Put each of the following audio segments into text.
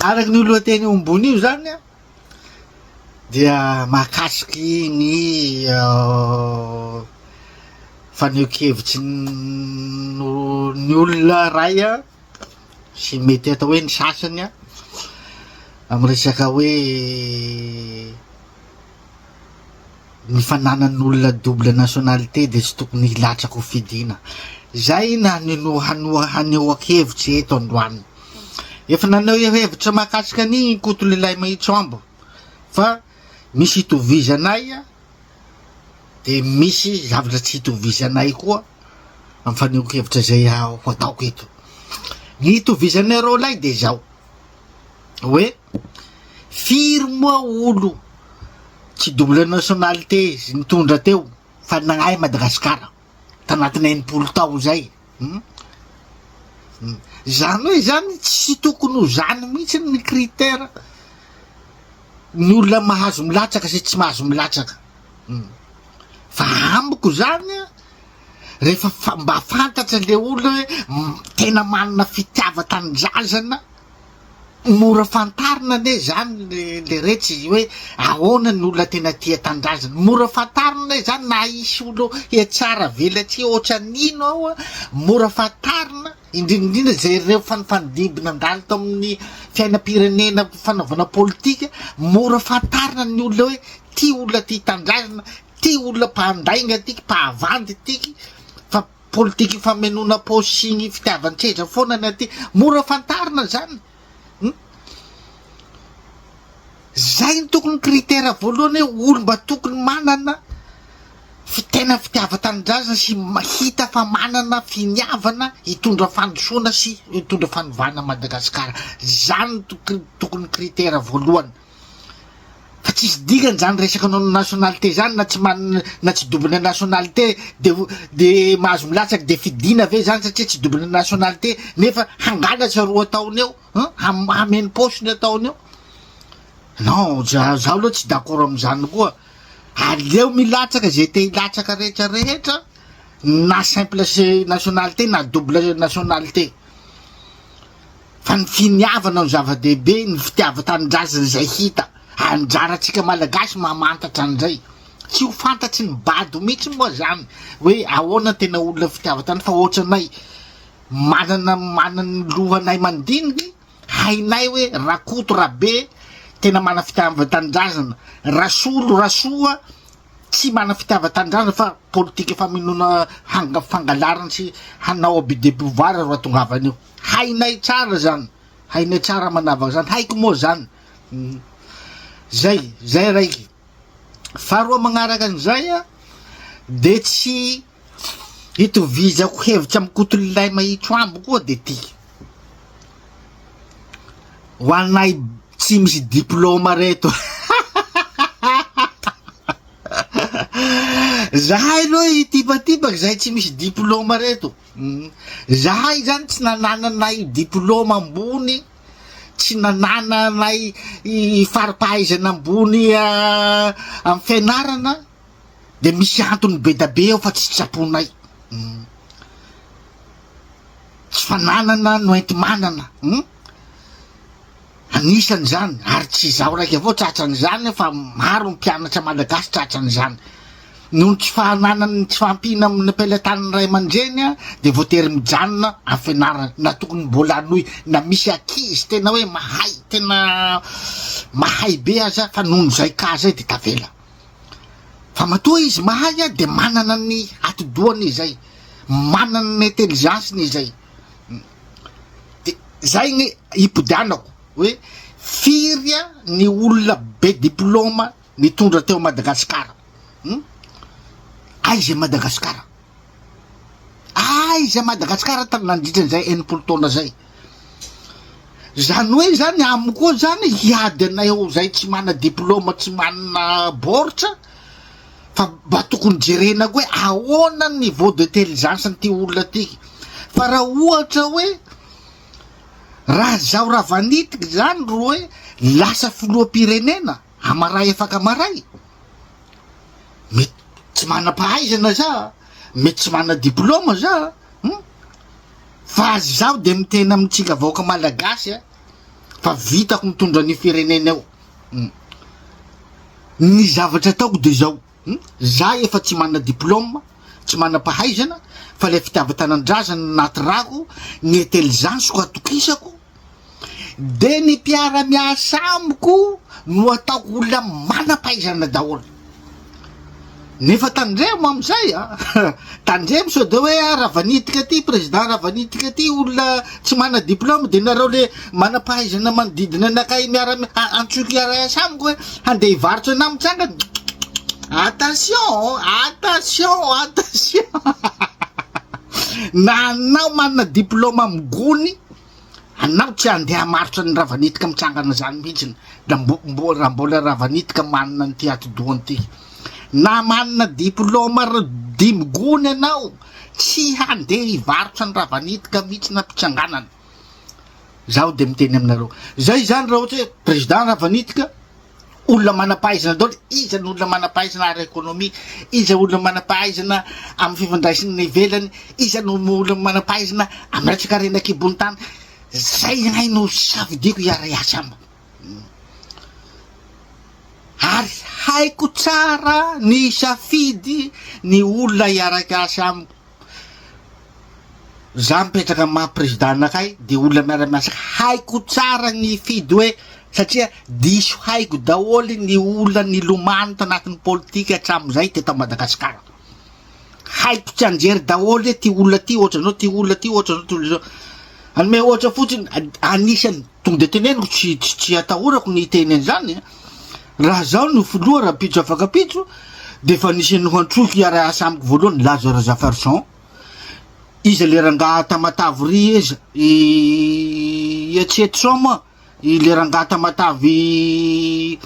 Araka ny lohateny eo ambony io zany a, dia mahakasiky ny fanehoan-kevitry ny olona iray a, sy mety atao hoe ny sasany a, amin'ny resaka hoe ny fananan'olona double nationalité dia tsy tokony hilatsaka ho fidiana. Izay no hanehoan-kevitra eto androany. Efa naneho hevitra mahakasika an'iny Koto Lehilahy Mahitsoambo fa misy itovizanay dia misy zavatra tsy itovizanay koa amin'ny fanehoan-kevitra izay ho ataoko eto. Ny itovizanay roalahy dia izao hoe firy moa olo tsy double nationalité nitondra teo fa nahay Madagasikara tanatin'ny 60 tao izay. Hum. Zany hoe zany tsy tokony ho zany mihitsy ny critère ny olona mahazo milatsaka sy tsy mahazo milatsaka. Hum. Fa amiko zany a, rehefa fa- mba fantatra le olona hoe tena manana fitiavan-tanindrazana, Mora fantarina anie zany le retsy hoe ahoana ny olona tena tia tanindrazana, mora fantarina anie zany na hisy olo hiatsara velatsihy ohatran'ino ao a, mora fantarina indrindra indrindra zay reo fanifandimby nandalo tao amin'ny fiainam-pirenena fanaovana politika, mora fantarina ny olona hoe ty olona tia tanindrazana, ty olona mpandainga tiky, mpahavandy tiky fa Politique famenoana paosy sy ny fitiavan-tseza foana ny aty. Mora fantarina zany. Hum. Zay no tokony critère voalohany hoe olo mba tokony manana tena fitiavan-tanindrazana sy hita fa manana finiavana hitondra fandrosoana sy hitondra fanovana Madagasikara. Zany no tokony critère voalohany. Fa tsisy dikany zany resaka non nationalité zany na tsy man na tsy double nationalité de de mahazo milatsaka de fidina ve zany satria tsy double nationalité nefa hangalatra ro ataony eo hein ham hameno paosy ny ataony eo non za zaho aloha tsy d'accord am'zany koa aleo milatsaka ze te hilatsaka rehetra rehetra na simple nationalité na double nationalité. Fa ny finiavana no zava-dehibe, ny fitiavan-tanindrazana izay hita. Anjarantsika Malagasy mamantatra an'izay. Tsy ho fantatry ny bado mihitsy moa zany hoe ahoana ny tena olona fitiavan-tany fa ohatranay manana manana ny lohanay mandiniky, hainay hoe Rakoto Rabe tena manana fitiavan-tanindrazana, Rasolo Rasoa tsy manana fitiavan-tanindrazana fa politika famenoana hanga fangalarana sy hanao abus de pouvoir ro atongavany eo. Hainay tsara zany, hainay tsara manavaka zany, haiko moa zany. Zay, zay raiky. Faharoa magnaraka an'izay a, de tsy hitovizako hevitra amy Kotolilay Mahitsoambo koa de ty. Ho anay tsy misy diplôma reto. Zahay aloha hitipatipaky zahay tsy misy diplôma reto. Zahay zany tsy nanananay diplôma ambony, tsy nanananay fari-pahaizana ambony amin'ny fianarana, de misy antony be da be ao fa tsy tsaponay. Tsy fananana no enti-manana. Anisany izany, ary tsy izaho raika avao tratran'izany fa maro ny mpianatra malagasy tratran'izany. Noho ny tsy fahananany ny tsy fahampiana amin'ny pelatan'ny ray aman-dreny dia voatery mijanona amin'ny fianarana na tokony mbola hanohy na misy ankizy tena hoe mahay tena mahay be aza fa noho ny zay cas zay dia tavela. Fa matoa izy mahay dia manana ny atidohany izay, manana ny intelligence-ny izay. De zay ny ipodianako hoe firy ny olona be diplôma nitondra teo Madagasikara hum aiza i Madagasikara aiza Madagasikara tam nandritra an'izay 60 taona zay zany hoe zany amiko koa zany hiady anay ao zay tsy mana diplôma tsy manana baoritra Fa mba tokony jerena koa hoe ahoana ny niveau d'intelligence an'ity olona ty. Fa raha ohatra hoe raha zaho Ravanitiky zany ro hoe lasa filoham-pirenena amaray afaka amaray, mety tsy manam-pahaizana za, mety tsy manana diplôme za, hum, fa zaho de miteny amintsika vahoaka malagasy a. Fa vitako mitondra an'io firenena io. Ny zavatra ataoko de zao, za efa tsy manana diplôme, tsy manam-pahaizana, fa le fitiavan-tanandrazana anaty rako, ny intelligence-ko atokisako, de ny mpiara-miasa amiko no ataoko olona manam-pahaizana daholo. Nefa tandremo amizay a! Tandremo sao de hoe ah Ravanitika ty, président Ravanitika ty olona tsy mana diplôme de nareo le manam-pahaizana manodidina anakahy miara antsoiko hiara-hiasa amiko hoe handeha hivarotra anah mitsangana. Attention, attention, attention! Na anao manana diplôme amin'ny gony, anao tsy handeha hamarotra ny Ravanitika mitsangana zany mihitsiny. Raha mbo mbo raha mbola Ravanitika manana an'ity atidohany ity. Na manana diplôme r dimy gony ianao, tsy handeha hivarotra ny Ravanitika mihitsy na mpitsanganana. Zaho dia miteny aminareo. Zay izany raha ohatra hoe président Ravanitika, olona manam-pahaizana daholo, iza no olona manam-pahaizana ara-économie, iza olona manam-pahaizana amin'ny fifandraisana ivelany, iza no olona manam-pahaizana amin'ny resaka harena an-kibon'ny tany. Zay ahy no safidiako hiara-hiasa amiko. Ary haiko tsara ny hisafidy ny olona hiara-kiasa amiko. Za mipetraka amin'ny maha président anakay de olona miara-miasa haiko tsara ny hifidy hoe satria diso haiko daholo ny olona nilomano tanatin'ny politika hatramin'izay teto Madagasikara. Haiko tsianjery daholo hoe ty olona ty ohatran'izao, ty olona ty ohatran'izao, ty olona zao. Hanome ohatra fotsiny, anisan'ny tonga de teneniko tsy tsy tsy atahorako ny hiteny an'izany an, raha zaho no filoha rahampitso afak'ampitso de efa anisan'ny ho antsoiko hiara-hiasa amiko voalohany Laza Razafarison, iza le rangaha Tamatave ry iza, i Etsy moa. I le rangahy Tamatave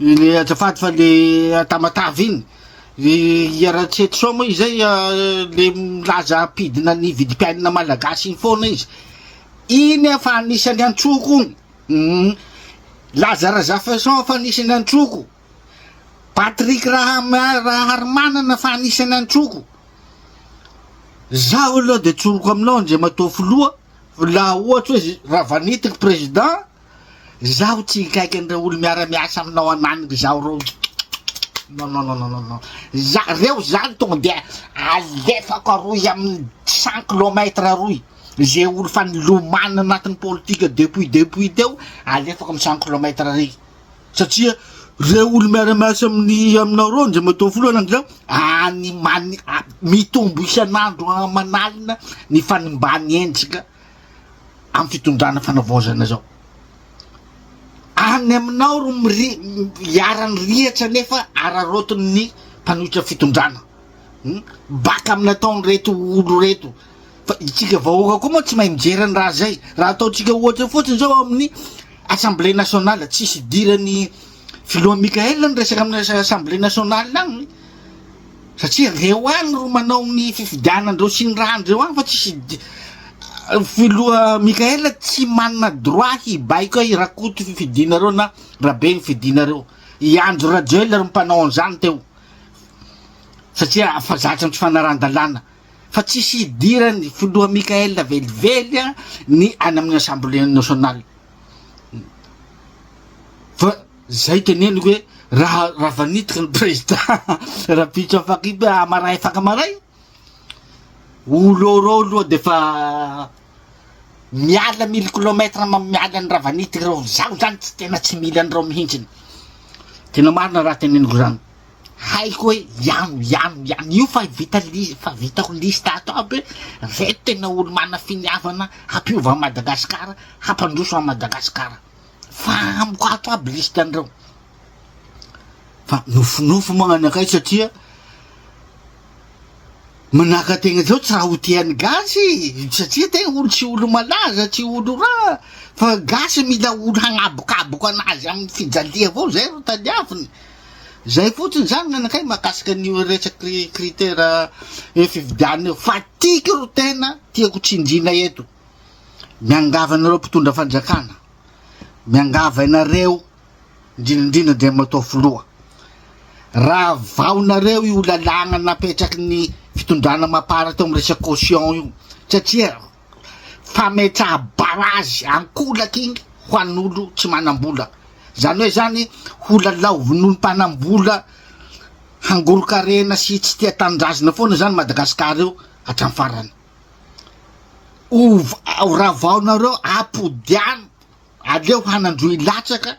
le azafady fa le Tamatave iny i Ratsietison moa izay le milaza hampidina ny vidim-piainana malagasy iny foana izy iny fa anisan'ny antsoko ony Laza Razafinson fa anisan'ny antsoko Patrick Raharimanana fa anisan'ny antsoko zaho aloha de tsoriko aminao Andriamatoa Filoha Laha ohatry hoe Ravanitiky président, zaho tsy hikaiky an'ireo olo miara-miasa aminao ananiky zaho reo, non non non non non, za reo zany tonga de alefako aroy amin'ny cent kilomètre aroy, ze olo fa nilomano anatin'ny politika depuis depuis teo, alefako amin'ny cent kilomètre ary. Satria reo olo miara-miasa amin'ny aminao reo Andriamatoa Filoha anankiray any mani- mitombo isan'andro aman'alina ny fanimbany endrika amin'ny fitondrana fanavaozana zao. Any aminao ro miri- iharan'ny rihatra nefa araraotin'ny mpanohitra fitondrana. Baka amin'ny ataon'ireto olo reto. Fa isika vahoaka koa moa tsy mahay mijery ny raha zay. Raha ataontsika ohatra fotsiny zao amin'ny Assemblée nationale, tsisy idiran'ny filoha Mickaël ny resaka amin'ny Assemblée nationale agny. Satria reo agny ro manao ny fifidianandreo sy ny rahandreo agny fa tsisy filoha Mickaël tsy manana droit hibaiko hoe i Rakoto fifidinareo na Rabe ny fidinareo. I Andry Rajoelina ro mpanao an'izany teo. Satria fa zatra ny tsy fanarahan-dalàna. Fa tsisy idiran'ny filoha Mickaël velively ny any amin'ny assemblée nationale. Fa zay teneniko hoe raha raha vanitika ny président rahampitso afak'ito amaray afaka maray, olo reo aloha de fa miala mille kilomètre miala ny Ravanitika reo, zaho zany tsy tena tsy mila an'ireo mihintsiny, tena marina raha teneniko zany. Haiko hoe iano iano iano io fa vita li fa vitako liste ato aby hoe reto tena olo mana finiavana hampiova an'i Madagasikara hampandroso an'i Madagasikara fa amiko ato aby liste an'ireo fa nofinofy moa ny anakay satria Manahaka tegna zao tsy raha ho tian'ny gasy satria tegna olo tsy olo malaza tsy olo raha fa gasy mila olo hagnabokaboko anazy amin'ny fijalia avao zay ro tadiaviny zay fotsiny zany gn'anakay mahakasika an'io resaky critère fifidianana io fa tiako ro tena tiako tsindrina eto miangavy anareo mpitondra fanjakana miangavy anareo Indrindra indrindra Andriamatoa Filoha, raha vaonareo io lalàgna napetraky ny fitondrana mapar teo amin'ny resaka caution io, satria fametraha barazy ankolaka igny ho an'olo tsy manam-bola. Zany hoe zany ho lalaovin'olo mpanam-bola hangoron-karena sy tsy tia tanindrazana foana zany Madagasikara io hatramin'ny farany. Ov- ravaonareo apodiano aleo hanan-jo hilatsaka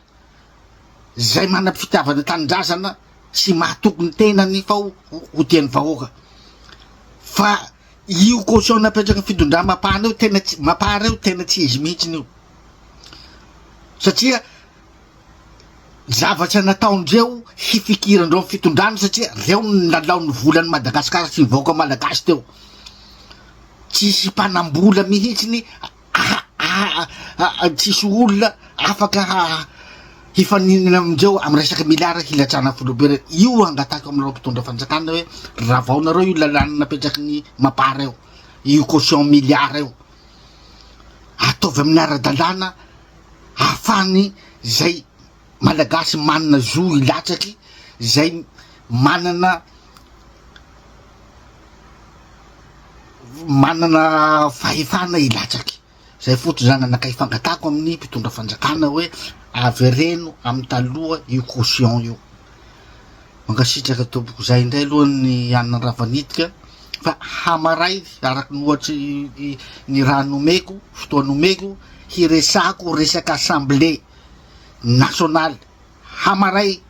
zay manam-pitiavana tanindrazana sy mahatoky ny tenany fa ho ho tian'ny vahoaka. Fa io caution napetraky ny fitondrana mapar io tena tsy mapar io tena tsy izy mihitsiny io. Satria zavatra nataondreo hifikirandreo ny fitondrana satria reo no nilalao ny volan'i Madagasikara sy ny vahoaka malagasy teo. Tsisy mpanambola mihitsiny tsisy olona afaka hifaninana amindreo amin'ny resaka milliard hilatsahana filoham-pirenena. Io angatahiko aminareo mpitondra fanjakana hoe ravaonareo io lalàna napetraky ny mapar io, io caution milliard io. Ataovy amin'ny ara-dalàna ahafahany zay malagasy manana zo hilatsaky, zay manana manana fahefana hilatsaky. Zay fotsiny zany anakay fangatahako amin'ny mpitondra fanjakana hoe avereno amin'ny taloha io caution io. Mankasitraka tompoko, zay indray aloha ny anona Ravanitika fa hamaray araky ny ohatry ny raha nomeko, fotoa nomeko hiresako resaka assemblée nationale hamaray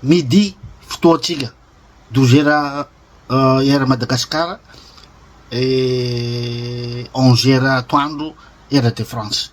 midi fotoantsika 12 heures heure Madagascar et 11 heures atoandro heure de France.